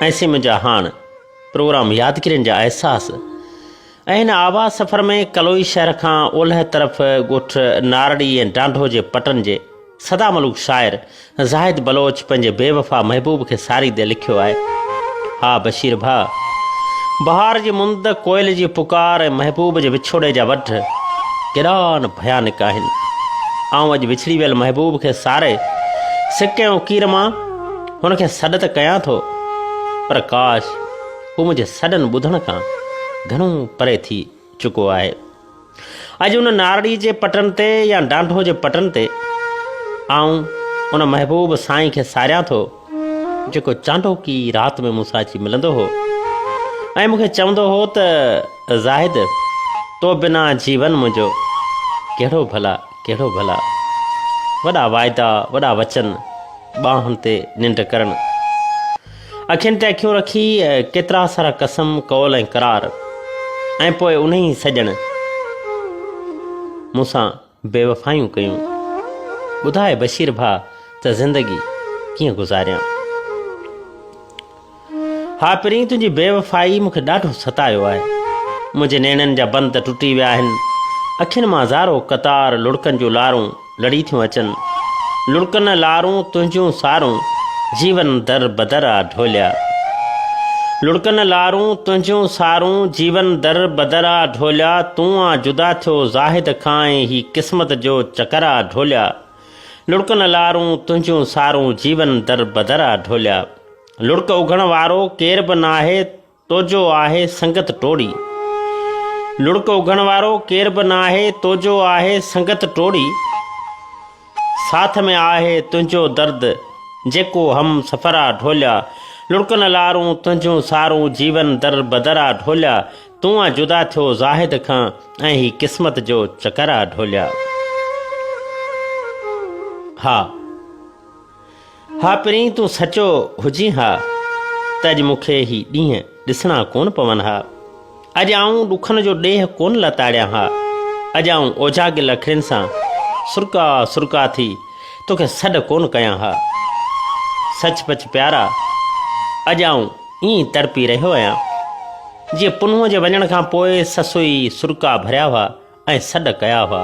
۽ سي منهنجا هاڻ پروگرام يادگيرين جا احساس ۽ هن آواز سفر ۾ ڪلوئي شهر کان اولهه طرف ڳوٺ نارڙي ۽ ڊانڍو جي پٽن جي سدا ملوڪ شاعر زاهد بلوچ پنهنجي بي وفا محبوب کي ساريندي لکيو آهي، ها بشير ڀاء! بهار جي مند، ڪوئل جي پڪار ۽ محبوب جي وڇوڙي جا وڍ ڪيڏا نه ڀيانڪ آهن. آئون اڄ وڇڙي ويل محبوب کي ساري سڪ ۽ اڪير مان هن کي سڏ ته ڪيان ٿو، پر ڪاش هو منهنجي سڏن ٻڌڻ کان گهڻو پري ٿي چڪو آهي. اڄ ان نارڙي جي پٽن تي يا ڊانڍو جي پٽن تي آئون ان محبوب سائين کي ساريان ٿو، جيڪو چانڊوڪي رات ۾ مون سان اچي ملندو هو ۽ مون کي چوندو هو ته زاهد تو بنا جيون منهنجو ڪهڙو ڀلا ڪهڙو ڀلا. وڏا واعدا وڏا وچن ٻانهن تي ننڊ ڪرڻ. اکين تي اکيون رکي ڪيترا سارا قسم، قول ۽ قرار ۽ پوء انهي سڄڻ مون سان بيوفايون ڪيون. ٻڌاء بشير ڀاء ته زندگي ڪيئن گذاريان. ها پرين تنهنجي بيوفائي مون کي ڏاڍو ستايو آهي. منهنجي نيڻن جا بند ٽٽي ويا آهن. اکين مان زارو قطار لڙڪن جون لارون لڙي ٿيون اچن. لڙڪن لارون تنهنجون سارون جيون در بدر آ ڍوليا. لڙڪن لارون تنهنجون سارون جيون در بدر آ ڍوليا تون آ جدا ٿيو زاهد کان ۽ هي قسمت جو چڪر آ ڍوليا. لڙڪن لارون تنهنجون سارون جيون در بدر آ ڍوليا. لڙڪ اگهڻ وارو ڪير به ناهي توجو آهي سنگت ٽوڙي. لڙڪ اگهڻ وارو ڪير به ناهي توجو آهي سنگت ٽوڙي. ساٿ ۾ آهي تنهنجو درد جيڪو هم سفر آ ڍوليا. لڙڪ نه لارون تنهنجون سارون جيون در بدر آ ڍوليا. تون آ جدا ٿيو زاهد کان ۽ هي قسمت جو چڪر آ ڍوليا. ها. ها پرين تون سچو هجين ها ته اڄ مون کي هي ڏينهن ڏسڻا ڪونه پون ها. اڄ آئون ڏکن جو ڏيهه ڪونه لتاڙيان ها. اڄ آئون اوجاڳيل اکڙين سان سرڪا سرڪا ٿي توکي سڏ ڪونه ڪيان ها. سچ پچ پيارا اڄ آئون ائين تڙپي رهيو آهيان جيئن پنهونء جي وڃڻ کان پوء سسئي سرڪا ڀريا هئا. ۽ سڏ ڪيا هئا.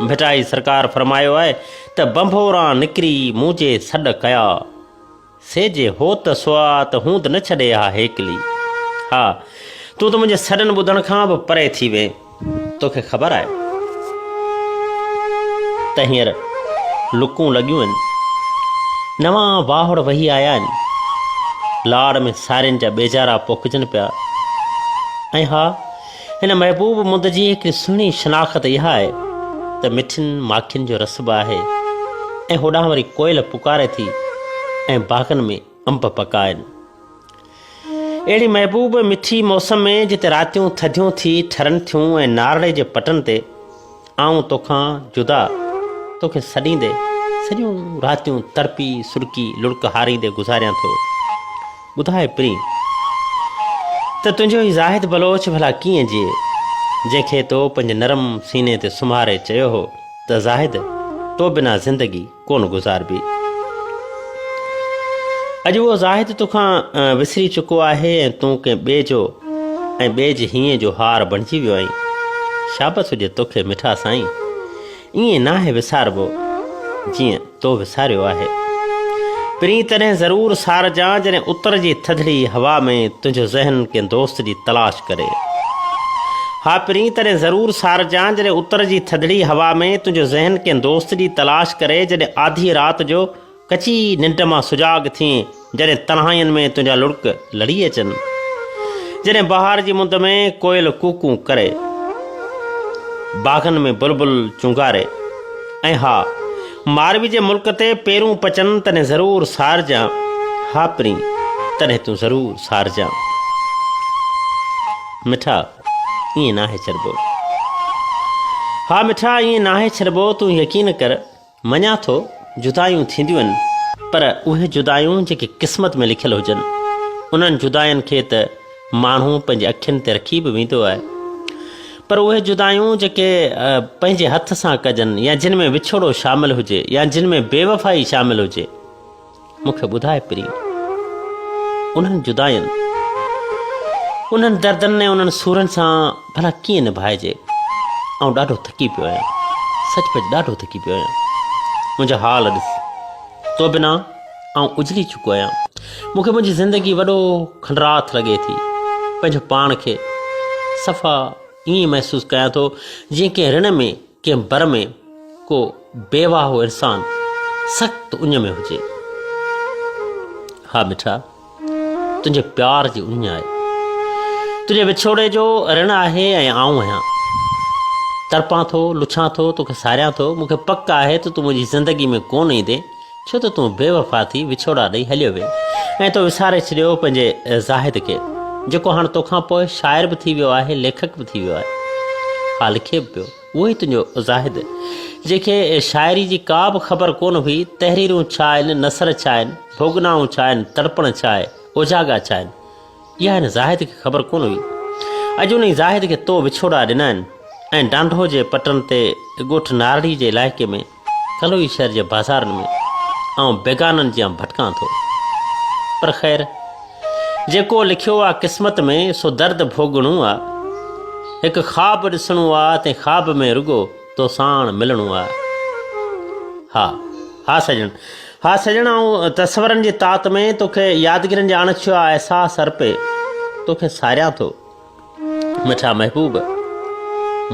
ڀٽائي سرڪار فرمايو آهي ته بنڀوران نڪري مون جي سڏ ڪيا، سي جي هوت سئا ته هوند نه ڇڏي ها هيڪلي. ها، تون ته منهنجي سڏن ٻڌڻ کان به پري ٿي وئين. توکي خبر آهي ته هينئر لڪون لڳيون آهن. نوان واهڙ وهي آيا آهن. لاڙ ۾ سارين جا ٻيجارا پوکجن پيا ۽ ها! هن محبوب مند جي هڪڙي سهڻي شناخت اها آهي ته مٺين ماکين جو رس به آهي ۽ هوڏانهن وري ڪوئل پڪاري ٿي ۽ باغن ۾ انب پڪا آهن. اهڙي محبوب مٺي موسم ۾ جتي راتيون ٿڌيون ٿي ٺرن ٿيون ۽ نارڙي جي پٽن تي آئون توکان جدا توکي سڏيندي سڄيون راتيون تڙپي سڏڪي لڙڪ هاريندي گذاريان ٿو. ٻڌاء پرين ته تنهنجو هي زاهد بلوچ ڀلا ڪيئن جيئي، جنهن کي تو پنهنجي نرم سيني تي سمهاري چيو هو ته زاهد تو بنا زندگي ڪونه گذاربي. اڄ اهو زاهد توکان وسري چڪو آهي ۽ تون ڪنهن ٻئي جو ۽ ٻئي جي هينئين جو هار بڻجي ويو آهين. شابس هجي توکي مٺا سائين. ائين ناهي وساربو جيئن تو وساريو آهي. پرين تڏهن ضرور سارجان جڏهن اتر جي ٿڌڙي هوا ۾ تنهنجو ذهن ڪنهن دوست جي تلاش ڪري. ها پرين تڏهن ضرور سارجان جڏهن اتر جي ٿڌڙي هوا ۾ تنهنجو ذهن ڪنهن دوست جي تلاش ڪري جڏهن آڌيء رات جو ڪچي ننڊ مان سجاڳ ٿئين، جڏهن تنهائين ۾ تنهنجا لڙڪ لڙي اچن. جڏهن بهار جي مند ۾ ڪوئل ڪوڪون ڪري، باغن ۾ بلبل چونگاري ۽ ها ماروي جي ملڪ تي پيرون پچن، تڏهن ضرور سارجان، ها پرين، تڏهن تون ضرور سارجان. مٺا، ائين ناهي ڇڏبو. ها مٺا، ائين ناهي ڇڏبو، تون يقين ڪر. مڃان ٿو جدايون ٿينديون آهن پر اهي جدايون جيڪي قسمت ۾ لکيل هجن انهن جداين کي ته ماڻهو پنهنجي اکين تي رکي به ويندو آهي پر اهي جدايون جيڪي پنهنجي هٿ سان ڪجن يا جن ۾ وڇوڙو شامل هجي يا جن ۾ بيوفائي شامل هجي مون کي ٻڌاء پرين. انهن جداين، انهن دردن ۽ انهن سورن سان ڀلا ڪيئن نڀائجي؟ آئون ڏاڍو ٿڪي پيو آهيان. سچ پچ ڏاڍو ٿڪي پيو آهيان. منهنجا حال ڏس. تو بنا آئون اجڙي چڪو آهيان. مون کي منهنجي زندگي وڏو کنڊرات لڳي ٿي. پنهنجو پاڻ کي صفا ائين محسوس ڪيان ٿو جيئن ڪنهن رڻ ۾ ڪنهن بر ۾ ڪو بيواهو انسان سخت اڃ ۾ هجي. ها مٺا، تنهنجي پيار جي اڃ آهي. تنهنجي وڇوڙي جو رڻ آهي ۽ آئون آهيان. تڙپان ٿو، لڇان ٿو، توکي ساريان ٿو. مون کي پڪ آهي ته تون منهنجي زندگي ۾ ڪونه ايندين. ڇو ته تون بي وفا ٿي وڇوڙا ڏئي هليو وئين ۽ تو وساري ڇڏيو پنهنجي زاهد کي، جيڪو هاڻ توکان پوء شاعر به ٿي ويو آهي، ليکڪ به ٿي ويو آهي. ها لکي به پيو. اهو ئي تنهنجو زاهد، جنهن کي شاعري جي ڪا به خبر ڪونه هئي، تحريرون ڇا آهن، نثر ڇا آهن، ڀوڳنائون ڇا آهن، تڙپڻ ڇا آهي، اوجاڳا ڇا آهن. اها هن زاهد کي خبر ڪونه هئي. اڄ انهي زاهد کي تو وڇوڙا ڏنا آهن ۽ ڊانڍو جي پٽن تي ڳوٺ نارڙي جي علائقي ۾ ڪلوئي شهر جي بازارن ۾ آئون بيگانن جيان ڀٽڪان ٿو. پر خير، جيڪو لکيو آ قسمت ۾ سو درد ڀوڳڻو آ. هڪ خواب ڏسڻو آ تنهن خواب ۾ رڳو توساڻ ملڻو آ. ها، ها سڄڻ، ها سڄڻ آئون تصورن جي تات ۾ توکي يادگيرين جا اڻ ڇهيا احساس ارپي توکي ساريان ٿو. مٺا محبوب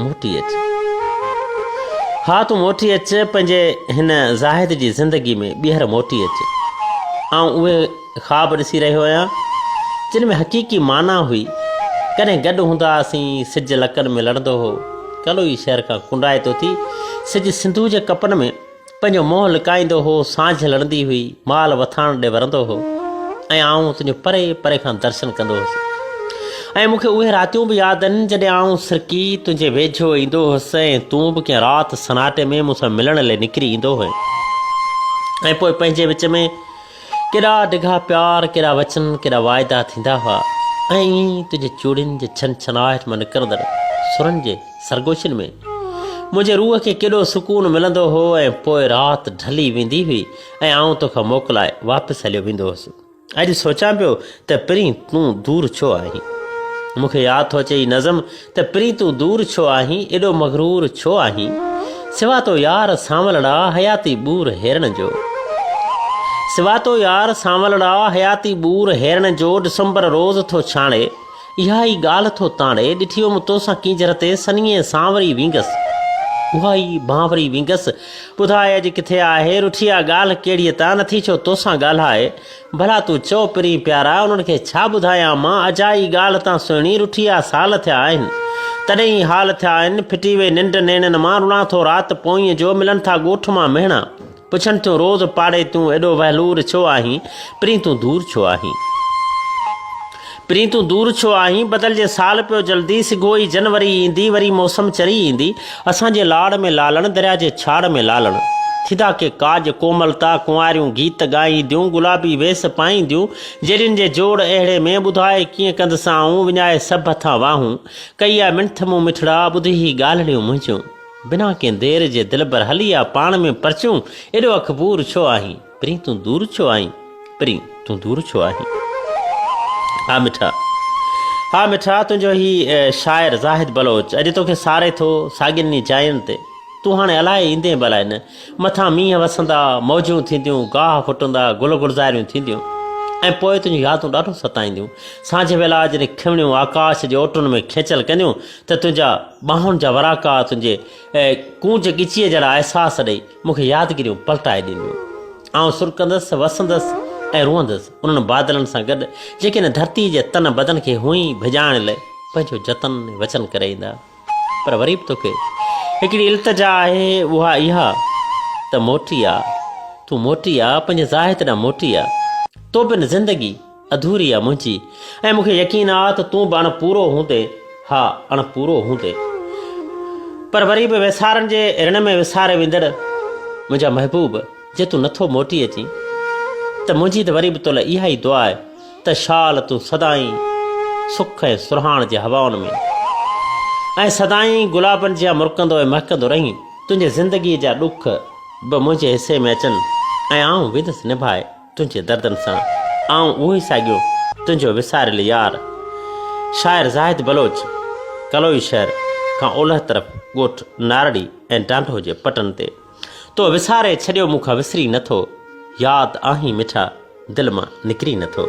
موٽي اچ. ها تون موٽي اچ پنهنجي هن زاهد جي زندگي ۾ ٻيهر موٽي اچ. آئون اهي خواب ڏسي رهيو آهيان جن ۾ حقيقي معنيٰ هئي. ڪڏهن گڏ هوندا هئاسين، سج لڪن ۾ لڙندو هو. ڪلوئي شهر کان ڪنڊائتو ٿي سج سنڌوء جي ڪپن ۾ پنهنجو منهن لڪائيندو هو، سانجهه لڙندي هئي، مال وٿاڻ ڏي ورندو هو ۽ آئون تنهنجو پري پري کان درشن ڪندو هوس. ۽ مون کي اهي راتيون به ياد آهن، جڏهن آئون سرڪي تنهنجي ويجهو ايندو هوس ۽ تون به ڪنهن رات سناٽي ۾ مون سان ملڻ لئي نڪري ايندو هئين ۽ پوء پنهنجي وچ ۾ ڪيڏا ڊگها پيار، ڪيڏا وچن، ڪيڏا واعدا ٿيندا هئا ۽ ائين ئي تنهنجي چوڙين جي ڇن ڇناهٽ مان نڪرندڙ سرن جي سرگوشين ۾ منهنجي روح کي ڪيڏو سڪون ملندو هو ۽ پوء رات ڍلي ويندي هئي ۽ آئون توکان موڪلائي واپس هليو ويندو هوس. اڄ سوچان پيو ته پرين تون دور ڇو آهين؟ مون کي ياد ٿو اچي هي نظم ته پرين تون دور ڇو آهين، ايڏو مغرور ڇو آهين؟ سوا تو يار سانولڙا، حياتي ٻور هيرڻ جو. سوا تو يار سانولڙا، حياتي ٻور هيرڻ جو، ڊسمبر روز ٿو ڇاڻي، اها ئي ڳالهه ٿو تاڻي، ڏٺي هئم توسان ڪينجهر تي، سنيهه سانوري وينگس، اها ئي بانوري وينگس، ٻڌاء اڄ ڪٿي آهي، رٺي آ ڳالهه ڪهڙيء تان، نٿي ڇو توسان ڳالهائي، ڀلا تون چئو پرين پيارا، انهن کي ڇا ٻڌايان مان، اجائي ڳالهه تان سهڻي، رٺي آ سال ٿيا آهن، تڏهن ئي حال ٿيا آهن، ڦٽي وئي ننڊ نيڻن مان، رڙان ٿو رات پوئينء جو، ملن ٿا ڳوٺ مان مهڻا، پڇن ٿيون روز پاڙي تون، ايڏو وهلور ڇو آهين، پرين تون دور ڇو آهين. پرين تون دور ڇو آهين، بدلجي سال پيو جلدي، سگهو ئي جنوري ايندي، وري موسم چري ايندي، اسان جي لاڙ ۾ لالڻ، دريا جي ڇاڙ ۾ لالڻ. ٿيندا ڪي ڪاڄ ڪوملتا، ڪنواريون گيت ڳائينديون، گلابي ويس پائينديون، جيڏين جي جوڙ اهڙي ۾، ٻڌاء ڪيئن ڪندس آئون، وڃائي سڀ هٿان واهون. ڪئي آ منٿ مون مٺڙا، ٻڌ هي ڳالهڙيون منهنجون. بنا ڪنهن دير جي دلبر هلي آ پاڻ ۾ پرچون، ايڏو اکبور ڇو آهين؟ پرين تون دور ڇو آهين؟ پرين تون دور ڇو آهين؟ ها مٺا ها مٺا تنهنجو هي شاعر زاهد بلوچ اڄ توکي ساري ٿو ساڳين ئي جاين تي تون هاڻي الائي ايندين به الائي نه مٿان مينهن وسندا موجون ٿينديون گاهه ڦٽندا گل گلزاريون ٿينديون ۽ پوء تنهنجون يادون ڏاڍو ستائينديون سانجهه ويلا جڏهن کنوڻيون آڪاش جي اوٽن ۾ کينچل ڪنديون ته تنهنجا ٻانهن جا وراڪا تنهنجي ڪونج ڳچيء جهڙا احساس ڏئي مون کي يادگيريون پلٽائي ڏينديون. آئون سرڪندس، وسندس ۽ روئندس انهن بادلن سان گڏ جيڪي هن ڌرتيء جي تن بدن کي هونئن ئي ڀڄائڻ لئه پنهنجو جتن ۽ وچن ڪري ايندا. پر وري به توکي هڪڙي التجا آهي، اها اها ته موٽي آ، تون موٽي آ، پنهنجي زاهد ڏانهن موٽي آ. تو بن زندگي اڌوري آ منهنجي ۽ مون کي يقين آ ته تون به اڻ پورو هوندين، ها اڻ پورو هوندين. پر وري به ويسارن جي رڻ ۾ وساري ويندڙ منهنجا محبوب جي تون نٿو موٽي اچين ته منهنجي ته وري به تو لاء اها ئي دعا آهي ته شال تون سدائين سک ۽ سرهاڻ جي هوائن ۾ ۽ سدائين گلابن جيان مرڪندو ۽ مهڪندو رهين، تنهنجي زندگيء جا ڏک به منهنجي حصي ۾ اچن ۽ آئون ويندس نڀائي. تنهنجي دردن سان آئون اهو ئي ساڳيو تنهنجو وساريل يار شاعر زاهد بلوچ ڪلوئي شهر کان اولهه طرف ڳوٺ نارڙي ۽ ڊانڍو جي پٽن تي تو وساري ڇڏيو مون کان وسري نٿو ياد آهين مٺا دل مان نڪري نٿو.